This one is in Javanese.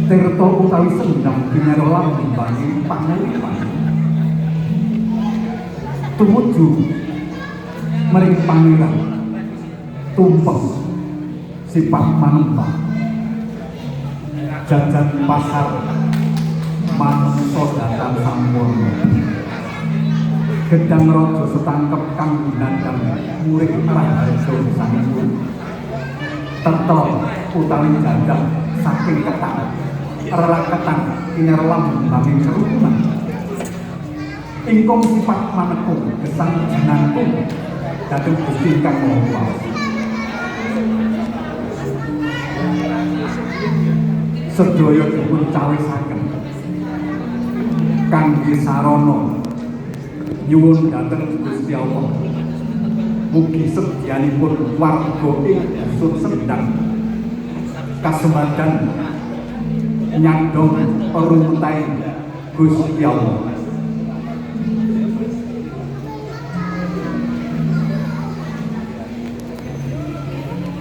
Tirta utawi sendang kinara lambanging panguripan tumuju maring pangeran tumpeng sifat manembah jajan pasar manungsa datan sampurna gedang raja setangkep kang ginandang murid raharja gesangipun tetel utawi jadah saking ketan reraketan kinara lambanging kerukunan ingkung sifat manekung gesang jinangkung dhateng Gusti ingkang Maha Kuwasa. Sedaya dipun cawisaken kangge sarana nyuwun dhateng Gusti Allah. Mugi sedyanipun warga ing dusun Sendang kasembadan nyandhong rumetaing Gusti Allah.